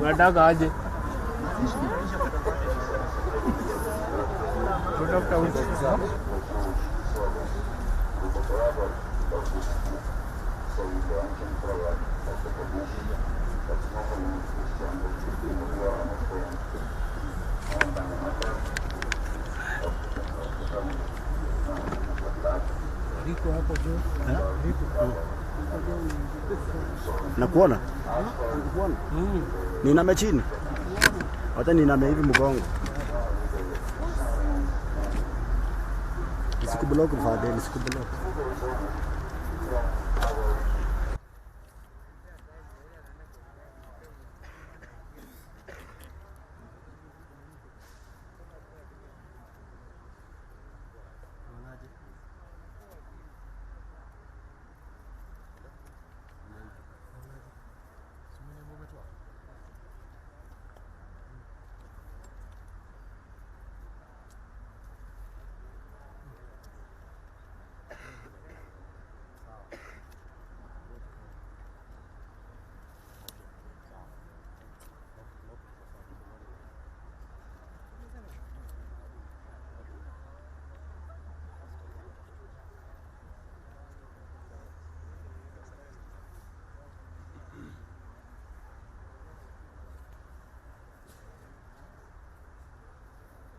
Unataka aje? Tutafuta huko. Liko hapo juu. Nakuona? Niname chini. Wacha niname hivi mgongo. Nisikublock mfadhili, nisikublock.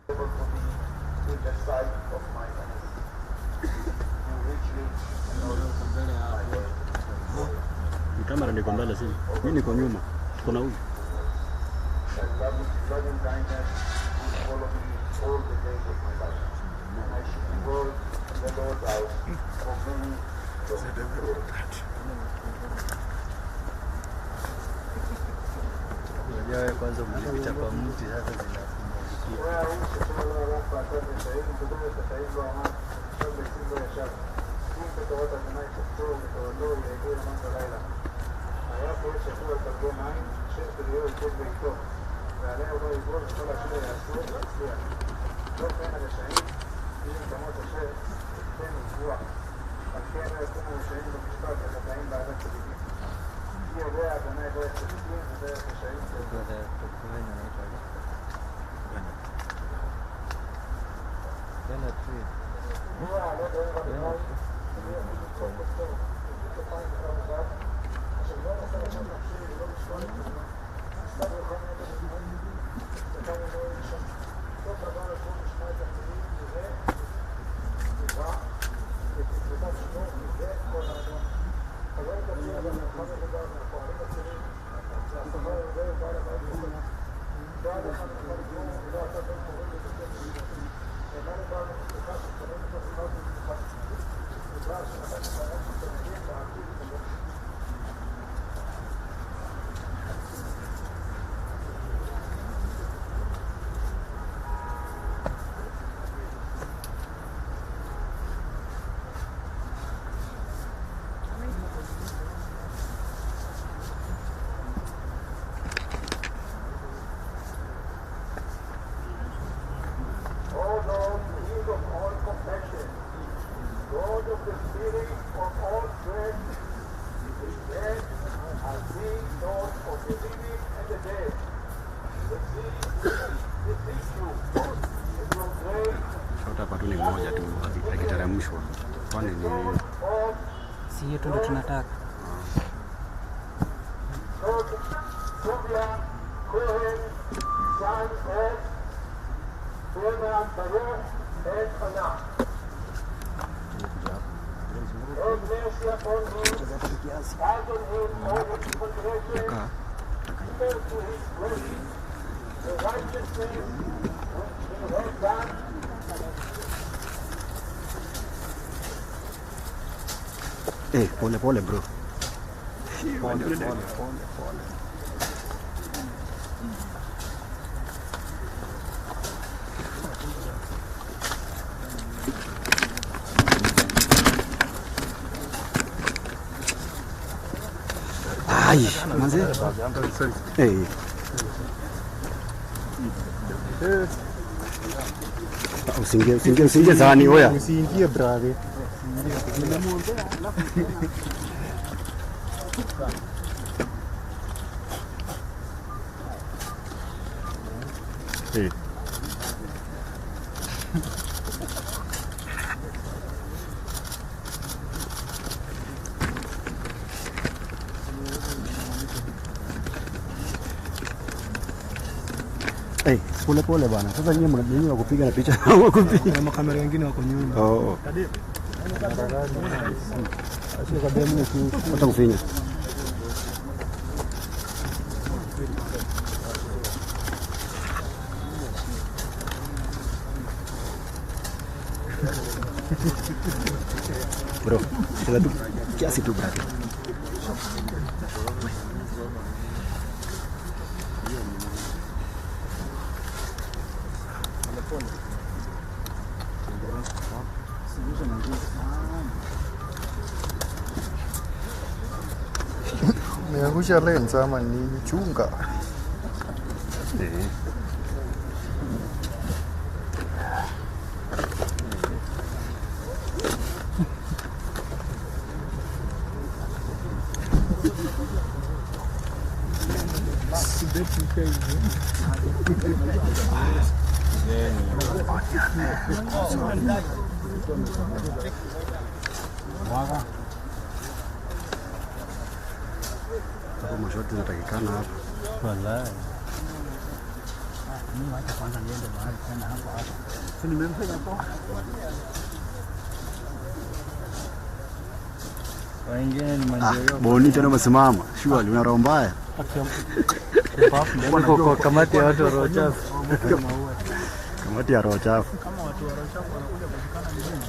Able to be in the sight of my enemies. You richly anoint my head. Ni kamera niko mbele si? Mimi niko nyuma. Tuko na huyu. And loving kindness will follow me all the days of my life. And I shall dwell in the Lord's house for many years. Unajua wewe kwanza mlipita kwa mti sasa zinakumwagikia. Brother Tokuwen anaitwa aje? Bernard Tree. Bernard Tree. O Lord, King of all compassion, God of the Spirit of all strength, grant us thee, Lord of the living and the dead. Beseech you, in your great Shot hapa tu ni moja tu akiteremshwa. Kwani ni of Si hiyo tu ndo tunataka. Lord Tuvia Cohen, son of Bernard Baruch and Anna. Have mercy upon him, pardon him all his transgressions, equal to his grace, the righteousness which he has done. Pole pole bro. Pole pole pole pole. Ai, manze. Eh. Usiingie, usiingie, usiingie sahani oya. Usiingie brother. Eh. Eh, pole pole bana. Sasa nyinyi nyinyi wa kupiga na picha wa kupiga. Kuna makamera wengine wako nyuma. Oh. Hata kufinya. Bro, cheza tu kiasi tu brother. Umeangusha lens ama nini? Chunga. Eh. Hapo mashoti zinatakikana hapa. Wallahi. Mimi wacha kwanza niende mahali tena hapo hapo. Si nimemfanya hapo. Wengine ni manjeo. Boni tena umesimama. Surely una roho mbaya. Niko kwa kamati ya watu wa roho chafu. Kamati ya roho chafu. Kama watu wa Rochafu wanakuja kushikana mzima.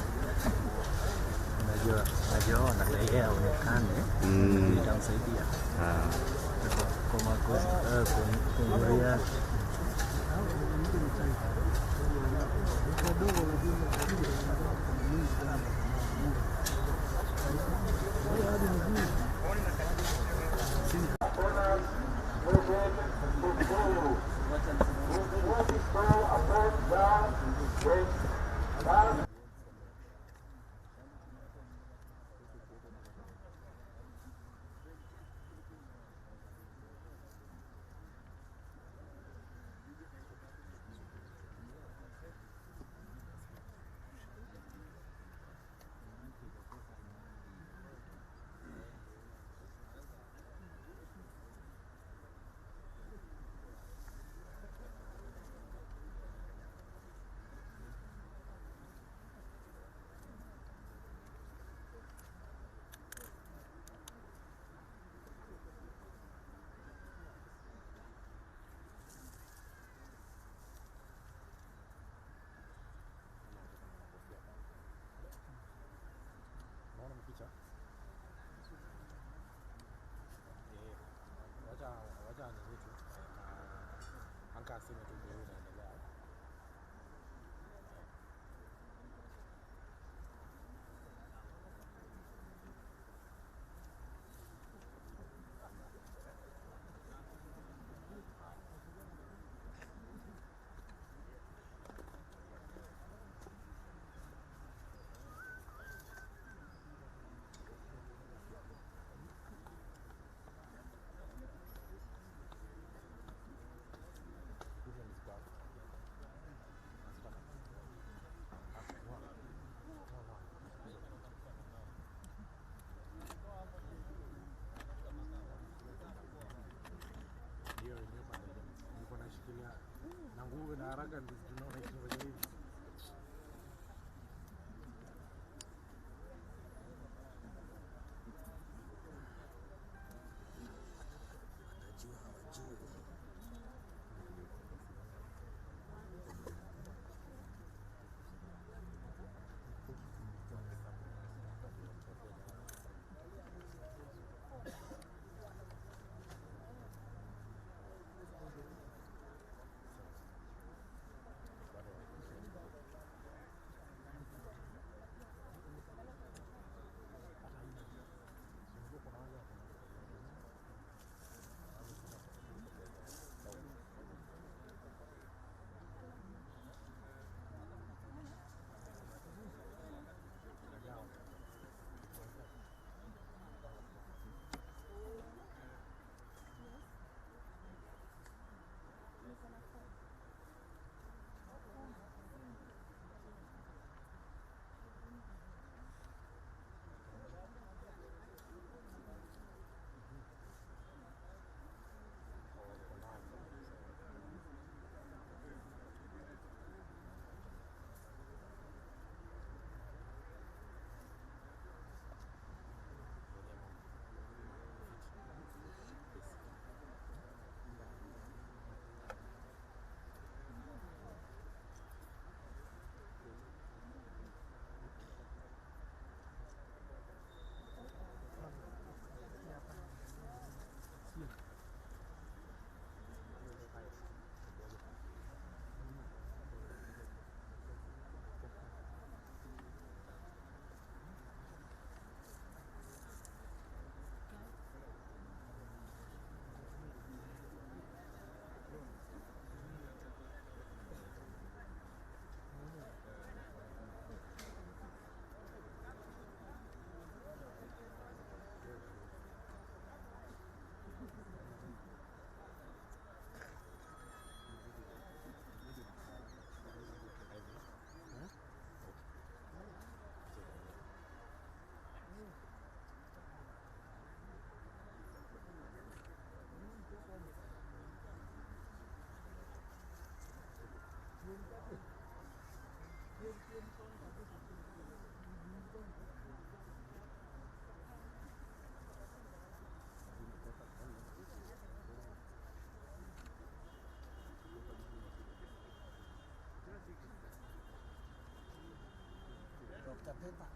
Najua, najua wanadai aonekane. Itamsaidia. Kwa makosa, kwa nguri yake. Back. Beba.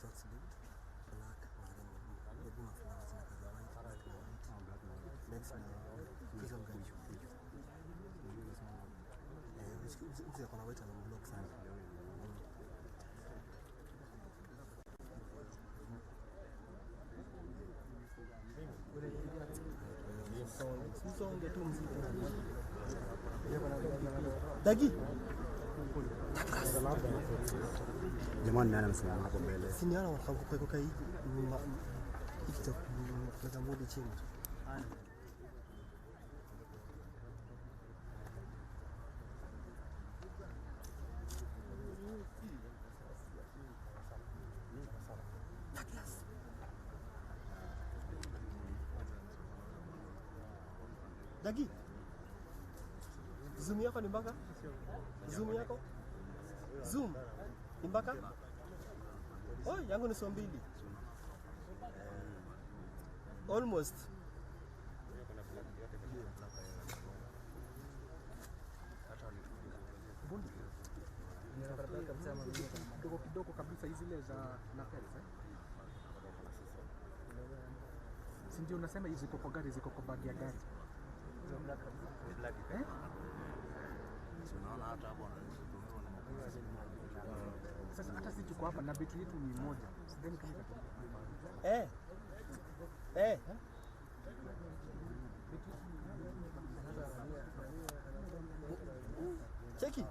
Short sleeved, black na maybe maflowers zinakaa white, black na white. Next ni hizo gani? Mzee akona white anamblock sana. Msonge tu mzito. Dagi. Jamani, nani amesimama hapo mbele? Si ni wale wanakuweka hiki hiki cha kuweka mudi chini. Dagi. Zoom yako ni mpaka? Zoom yako? Zoom. Ni mpaka? Oh, yangu ni saa mbili. Almost. Kidogo kidogo kabisa hizi zile za lapels eh? Si ndio unasema hizi ziko kwa gari, ziko kwa bagi ya gari. Eh? Sasa hata sisi tuko hapa na betri yetu ni moja. Sidhani kama itatumika. Eh. Eh. Cheki.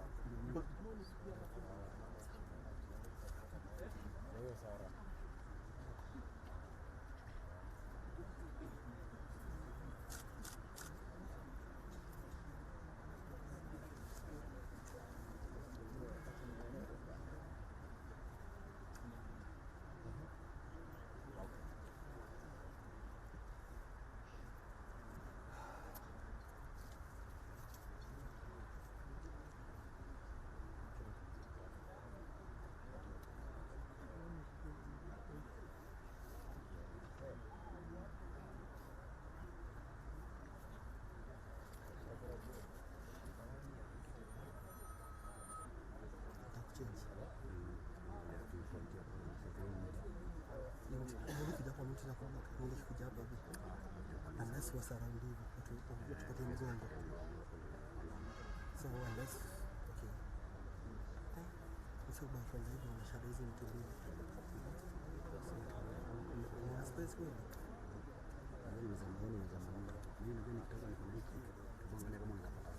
Kuja hapa hivi unless wa surround hivi watu tupate mgongo, so unless okay sio bado hivi wanashada hizi mtu mbili, so una space kweli. Mimi najua nikitoka niko na hiki kitu. Tuangalie kama nitapata.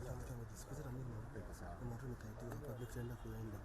Kila mtu amejisikiza na mimi na mtu nikaitiwa hapa bila tutaenda kuenda.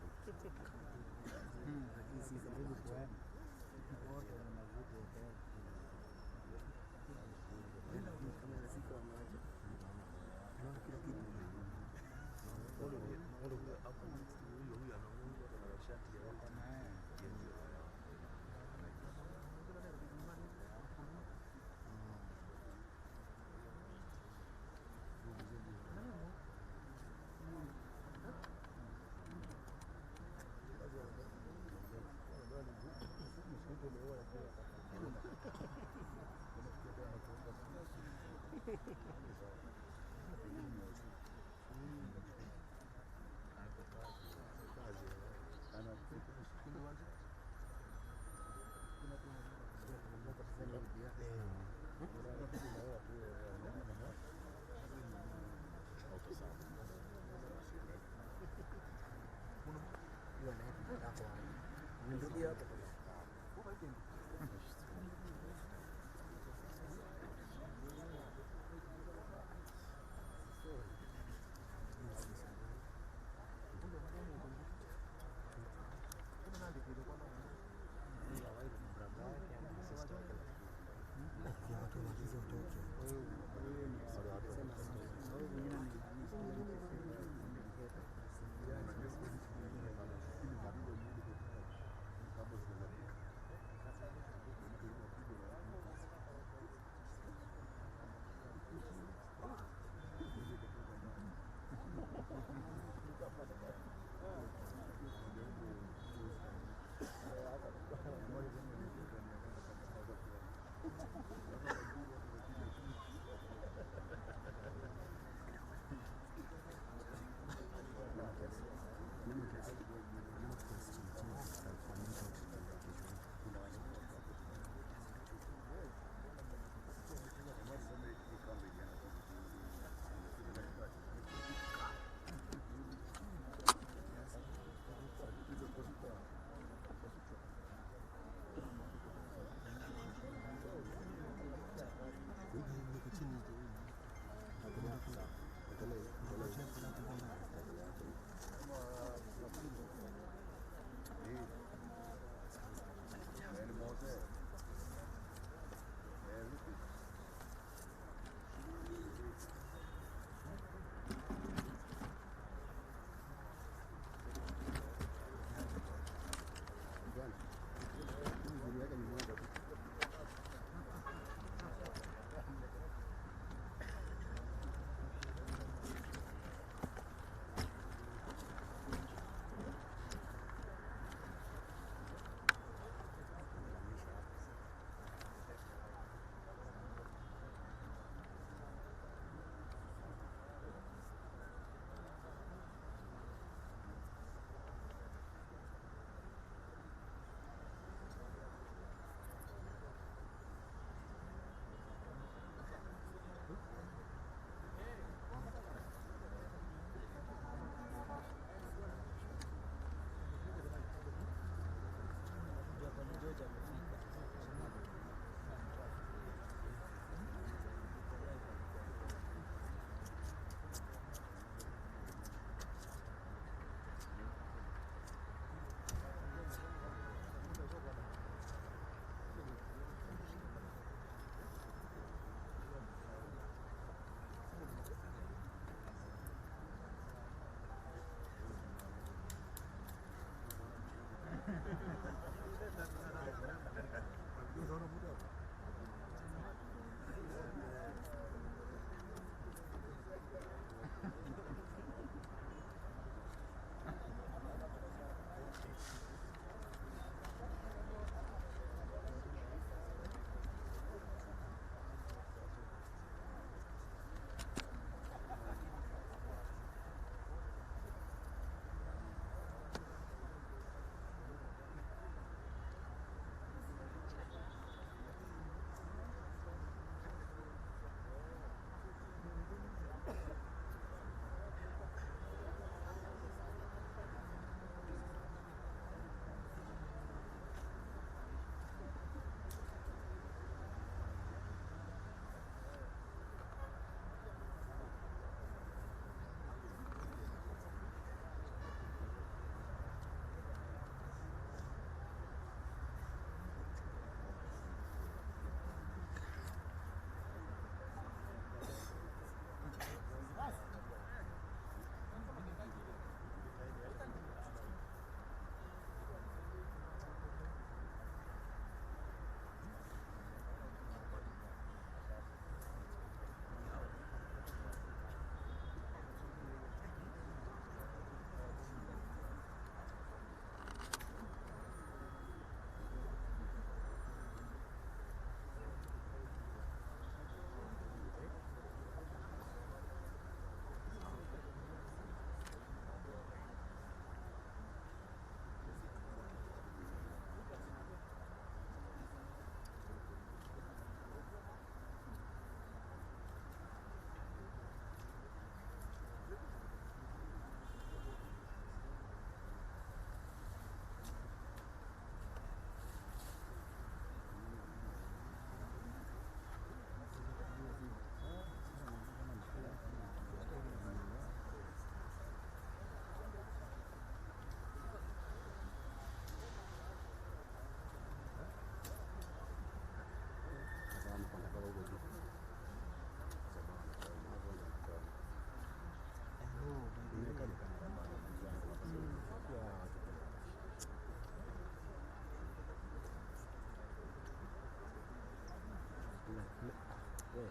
Wewe,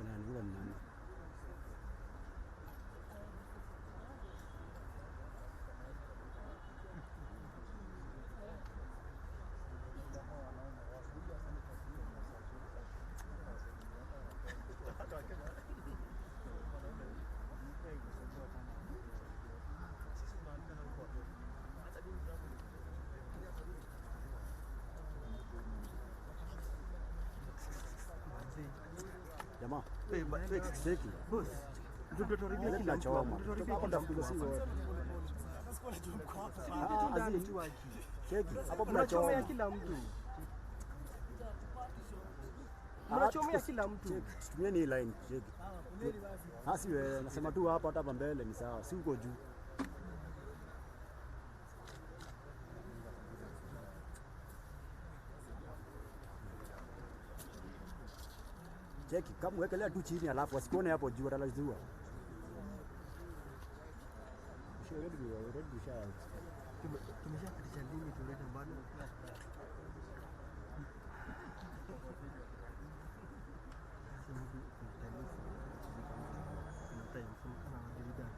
nani yule ni nani? Jamaa, cheki. Boss, tutatuharibia kila mtu hapa. Tunachoma. Tutatuharibia Hapo kila mtu ndafukuza si hapa. wote. Si tu ndani tu haki. Cheki, hapo Mnachomea mnachoma. kila mtu. Mnachomea kila mtu. Cheki, tumieni hii line, cheki. Asi wewe, nasema tu hapa hata hapa mbele ni sawa, si uko juu. Cheki, kama wekelea tu chini alafu wasikuone hapo juu watalazua. Already usha Tumeshapitisha limit already bado. Kuna time, kuna time, kama wanajulikana.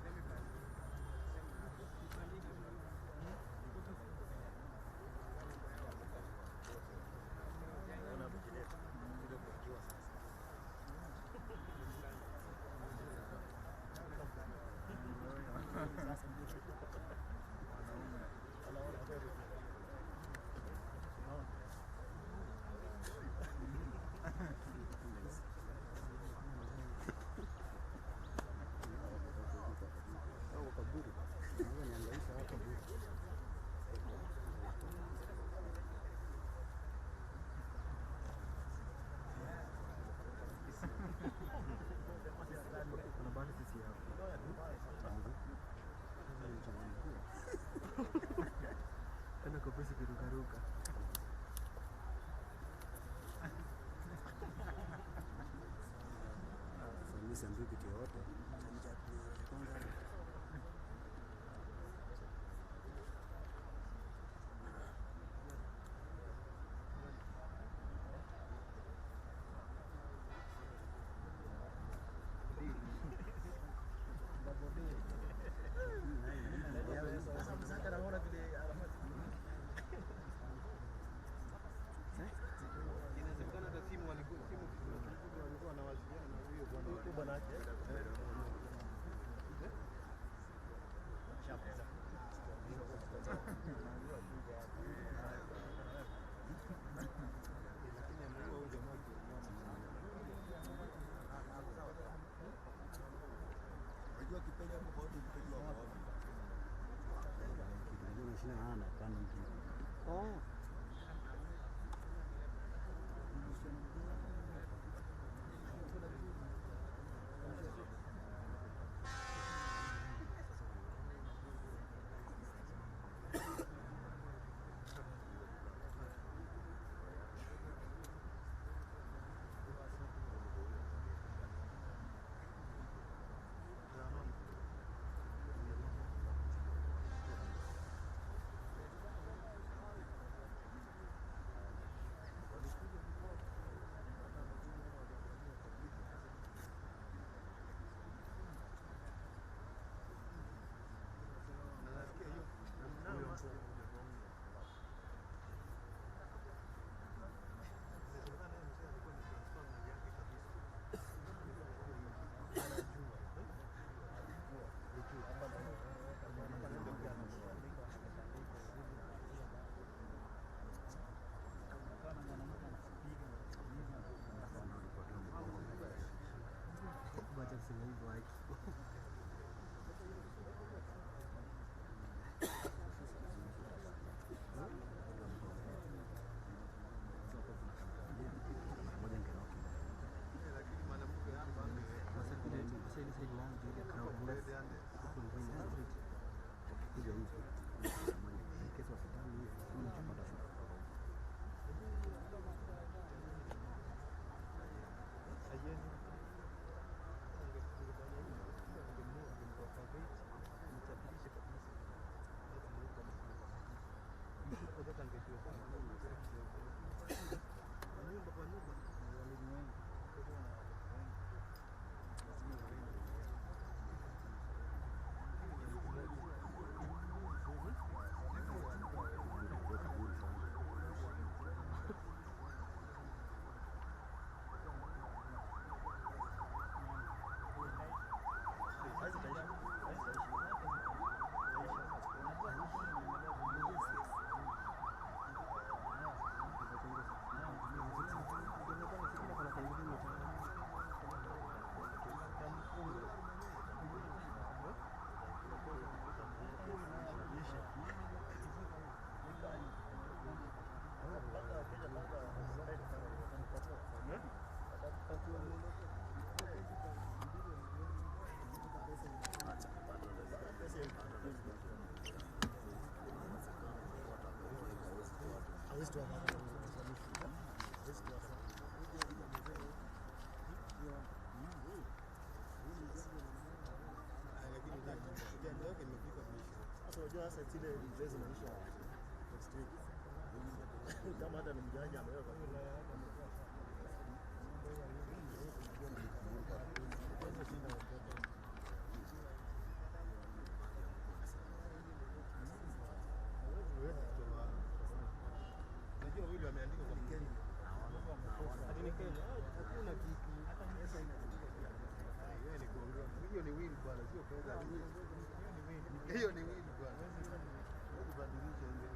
Kuna bado sisi hapa. Tena kwa pesa kirukaruka. Mimi siambii kitu yoyote. Kwanza Inawezekana hata simu walikuwa simu walikuwa wanawasiliana na huyo bwana wake. kitu unajua unashinda na ana kando mtu. Oh. Wacha kusema hivyo haki. Sasa ile side nayo ndio ile crowd huko kwingine street. Kuja hivi. Kesi hospitali hivi, unapata shuka kutoka huko. Lakini yake imefika mwisho. Sasa unajua sasa zile mzee zinaisha next week. Kama hata ni mjanja ameweka kwa Unajua wili wameandika kwa Kenya. Ati ni Kenya. Hakuna kitu. Pesa inatumika. Hiyo ni kuongea. Hiyo ni wili bwana, sio pesa. Hiyo ni wili bwana. Huwezi badilisha hiyo.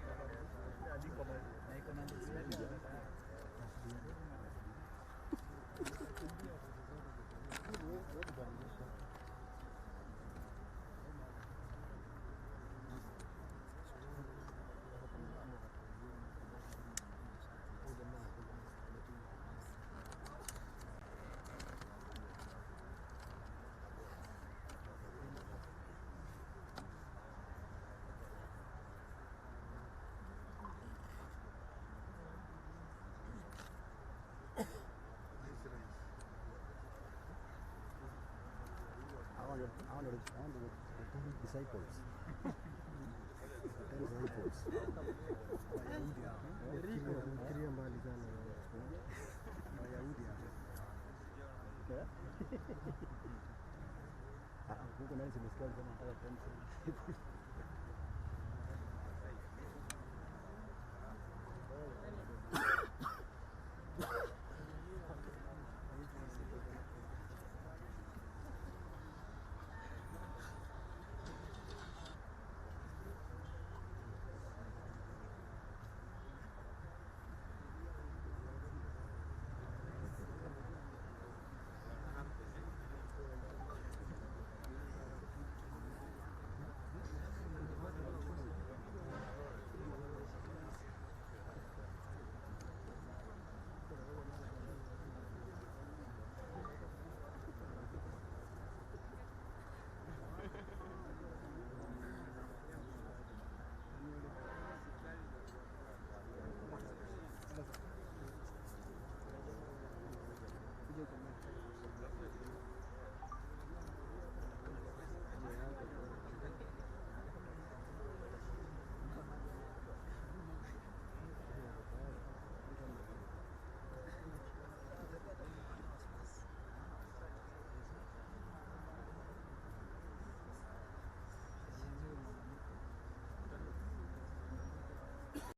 Huwezi badilisha. Hawa ndio hawa ndio the 10 disciples. The 10 disciples. Wayahudi.